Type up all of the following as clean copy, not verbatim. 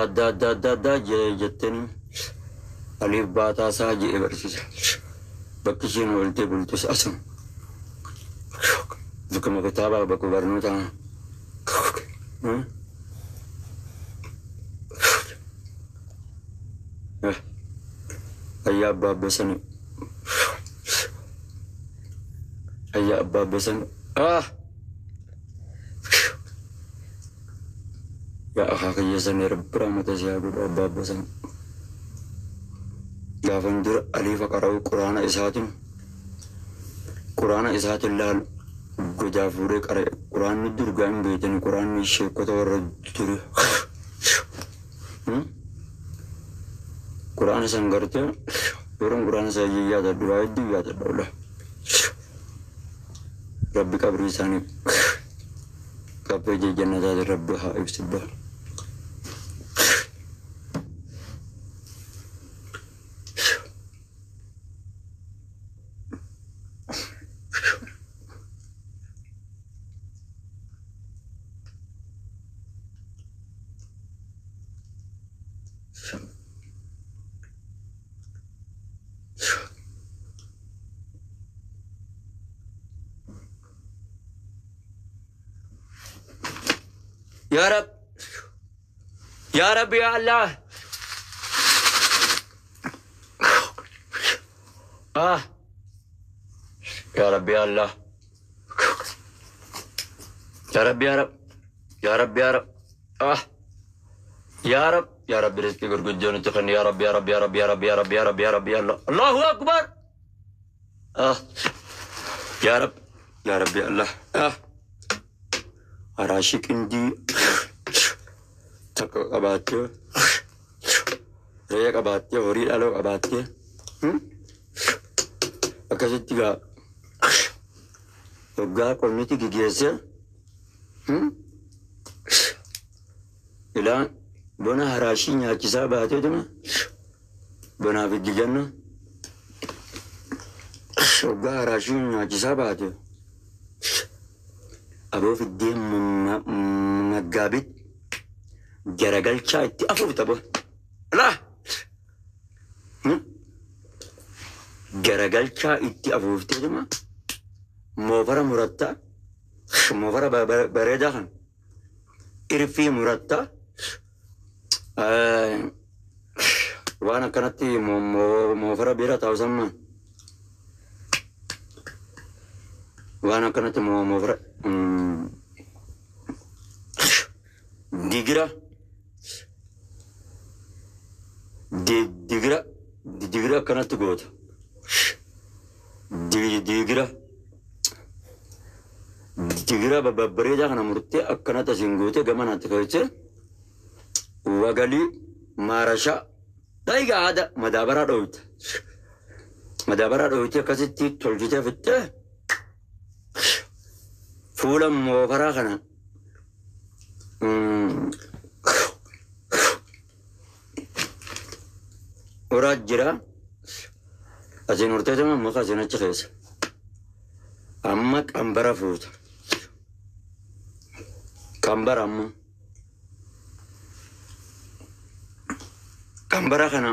Adda adda adda adda jettanii aliif baataa isaa je'e barsiisa. Bakki isheen ooltee bultus asuma. Bakkuma kitaabaa bakka barnootaa. Ayyaa abbaa abbasanii. Ayyaa abbaa abbasanii. Ah! Yaa akaakayya sanii rabbi rahmata si haa godhu abbaa abbasanii. Gaafan dura aliifa qara'u quraana isaatiin quraana isaatiin laalu godaa fuudhee qara'e. Quraanni dur gaa hin beektani quraanni sheekota warra duri. Quraana san gartee yeroon quraana san yaadadhu waa hedduu yaadadha wallah. Rabbi qabrii isaanii qabbee jannataatiin rabbi haa ibsibba. Yaa Rab, Yaa Rabbi, Yaa Allah. Ah. Yaa Rabbi, Yaa Allah. Yaa Rabbi, Yaa Rab. Yaa Rabbi, Yaa Rab. Ah. Yaa Rab, Yaa Rabbi rizqii gurguddoo nutti kenni. Yaa Rabbi, Yaa Rabbi, Yaa Rabbi, Yaa Rabbi, Yaa Rabbi, Yaa Rabbi, Yaa Rabbi, Yaa Allah. Allahu Akbar. Ah. Yaa Rabbi, Yaa Rabbi, Allah. Ah. Araashii qindii takka qabaattee, re'ee qabaattee, horii dhaloo qabaattee, akkasitti gaa hoggaa qonniti gigeessee ilaa bona haraashii nyaachisaa baateetuma bonaaf itti jenna hoggaa haraashii nyaachisaa baate aboo fiddee maggaabit garagalchaa itti afuufta bo laa garagalchaa itti afuufteetuma moofara murattaa moofara bareedaa kan irfii murattaa waan akkanatti moofara bira taa'u samma waan akkanatti moofara digira digira digira akkanatti goota digira digira babbareedaa kana murtee akkanatti asiin gootee gamanaatti keessee wagalii maarashaa dhaiga aada madaabaraa dhoowwite madaabaraa dhoowwite akkasitti tolchitee fixxee fuula moofaraa kana uraa jira asiin horteetuma muka asiin achi keessa amma qambara fuuta qambara amma qambara kana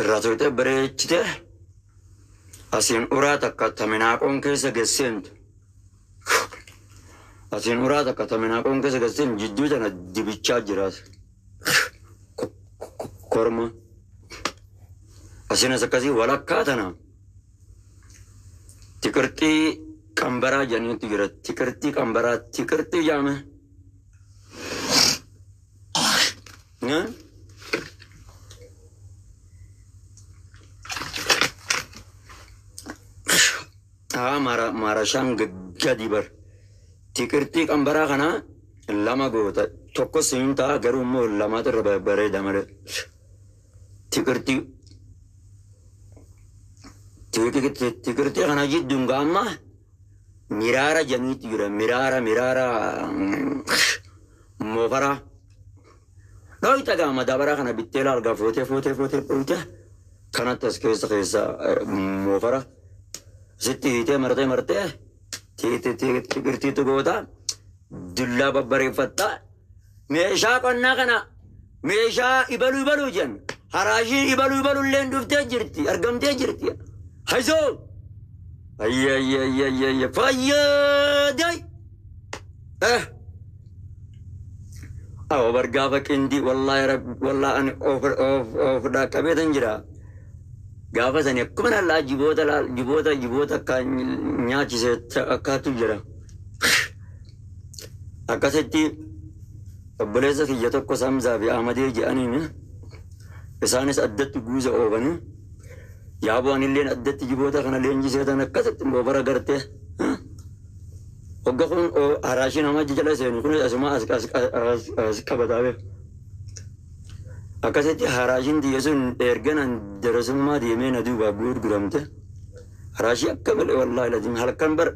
irraa toytee bareechitee asiin uraa takka taminaaqoon keessa gesseentu asiin uraa takka taminaaqoon keessa gesseen jidduu tana dibichaa jiraas korma asiin as akkasii walakkaa tana tiqirxii qambaraa jedhaniitu jira tiqirxii qambaraa tiqirxii jaame. Haa maarashaan gadi bar. Tiqirxii qambaraa kana lama goota. Tokko siin ta'a garuu immoo lamaatu irra bareeda malee. Tiqirxii tiqirxii kana jidduun gaamma miraara jamiitu jira. Miraara miraara moofaraa. Dhoyta gaa madaabaraa kana bittee laal gaa footee footee footee dhoyte kanatti as keessa keessa moofara sitti hiitee martee martee tiqirtiitu goota dullaa babbareeffatta meeshaa qonnaa kana Meeshaa ibaluu ibaluu jedhan. Haraashiin ibaluu ibaluu illee dhuftee jirti. Argamtee jirti. Haysoo! Ayya ayya ayya ayya ayya fayyaday! Eh! Awo bar gaafa qindii wallaahi rabbi wallaahi ani of of of dhaqqabeetan jira. Gaafa sani akkuma lallaa jiboota laal jiboota jiboota akka nyaachise akkaatu jira. Akkasitti obboleessa kiyya tokko Samzaa fi Ahmadee jedhaniin isaanis addatti guuza oofanii yaaboo anilleen addatti jiboota kana leenjisee tan akkasitti moofara gartee. Hogga kun haraashii nama jala seenu kunis asuma as as as as qabataa beeku. Akkasitti haraashiin tiyya sun erganan darasummaa deemee na duubaa gurguramte. Haraashii akka malee wallaahi lazim halkan bar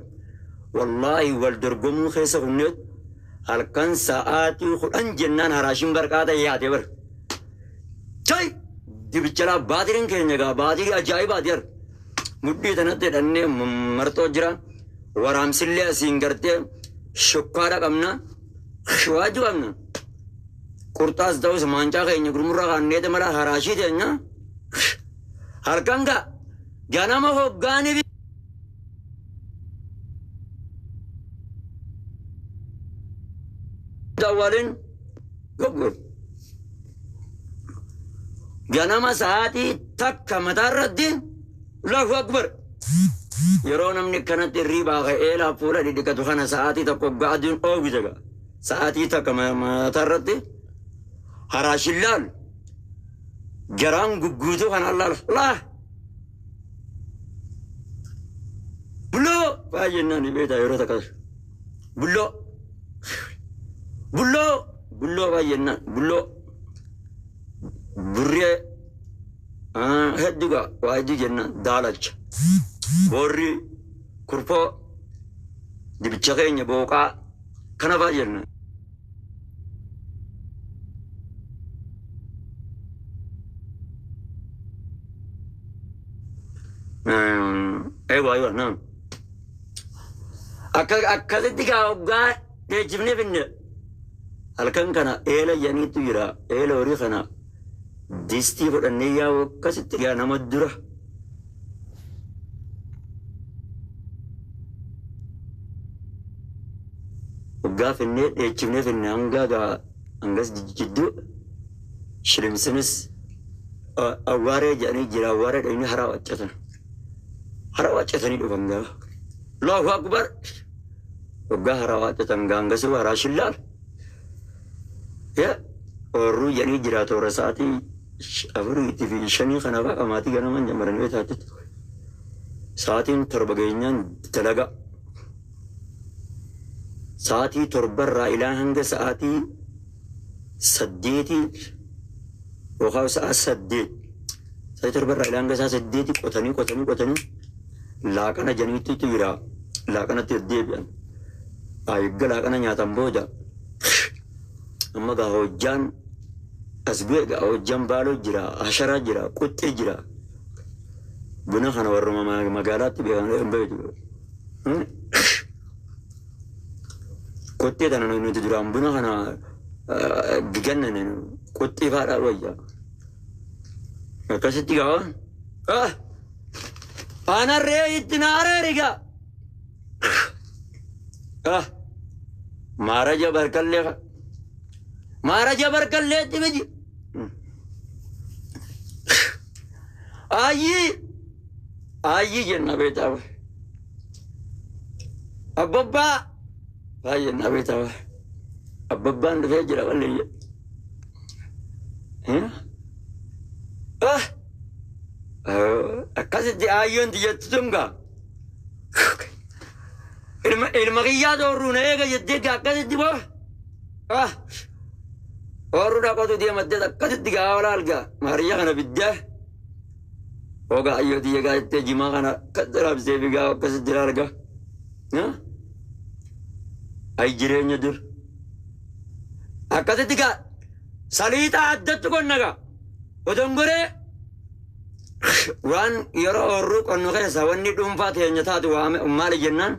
wallaahi wal dorgomuu keessa kunneet halkan sa'aatii 10 jennaan haraashiin barqaata yaate bar. Chai! Dibichalaa baatiriin keenya gaa baatirii ajaa'ibaati bar. Mudhii tanatti hidhannee marxoo jira. Waraamsillee asiin gartee shukkaara qabna. Waajju qabna. Qurxaas ta'us maancaa keenya gurmurraa kaanneeti mala haraashii teenya. Halkan gaa ganama hoggaanii awwaalin goggoon. Ganama sa'aatii 1 mataa irratti Allahu Akbar. Yeroo namni kanatti hirriibaa ka'ee laa fuula dhidhiqatu kana sa'aatii 1 hoggaa aduun oowwite gaa. Sa'aatii 1 mataa irratti haraashin laal. Garaan gugguutuu kana laal. Laa. Bulloo baay'ee naan beektaa yeroo takka. Bulloo. Bulloo. Bulloo baay'ee naan bulloo. Burree hedduu gaa waa hedduu jennaan daalacha. Boorrii kurfoo dibicha keenya booqaa kana fa'aa jenna. Eewa eewa naam. Akka akkasitti gaa hoggaa dheechifnee finne halkan kana eela jedhaniitu jira eela horii kana distii fudhannee yaa'u akkasitti gaa nama dura. Hoggaa finnee dheechifnee finne hanga gaa hangas jidduu shilimsinis awwaaree jedhanii jira awwaaree dhaqnee haraa waccatan. Haraa waccatanii dhufan gaa. Allahu Akbar. Hoggaa haraa waccatan gaa hangasuu haraa shillaal. Oorruu jedhanii jira toora sa'aatii 4 fi 5 kana fa'a maatii ganamaan jammaranii beektaatti. Sa'aatiin 7 geenyaan dalagaa. Sa'aatii 7rraa ilaa hanga sa'aatii 8 yookaan sa'a 8. Sa'aatii 7rraa ilaa hanga sa'a 8 qotanii qotanii qotanii laaqana janiitu jira. Laaqanatti deddeebi'an. Eegga laaqana nyaatan booda amma gaa hojjaan as bu'e gaa hojjaan baaloo jira, asharaa jira, quxxee jira. Buna kana warruma magaalaatti beekan hin beektu. Quxxee tana nuti duraan buna kana gigannane quxxee faadhaa wayya. Akkasitti gaa anarree itti na areeri gaa. Maaraja barkallee maaraja barkalleetti miti. Ayyii ayyii jenna beektaa. Abbabbaa baay'ee beektaa. Abbabbaan dhufee jira wallee. Akkasitti ayyoon tiyyattu tun gaa. Ilma ilma kiyyaa doorruu na eega jettee gaa akkasitti boo. Oorruu dhaqotu deemattee akkasitti gaa walaal gaa maariyyaa kana fiddee. Ogaa ayyoo tiyya gaa jettee jimaa kana akkasitti raabsee fi gaa akkasitti laal gaa. Ay jireenya dur. Akkasitti gaa saliixaa addatti qonna gaa. Odongoree waan yeroo oorruu qonnu keessa wanni dhuunfaa teenya taatu maali jennaan.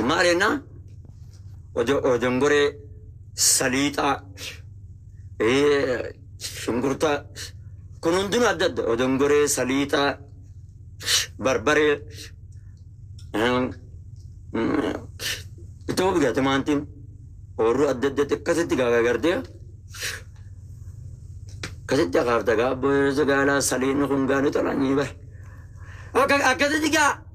Maali jennaan? Odongoree, saliixaa, shunkurtaa, kun hundinuu adda adda. Odongoree, saliixaa, barbaree, itti fufi gaa timaantiin oorruu adda addatti akkasitti gaa gartee akkasitti akaafta gaa abboo gaalaa saliinni kun gaa ni tola ni bare. Akkasitti gaa.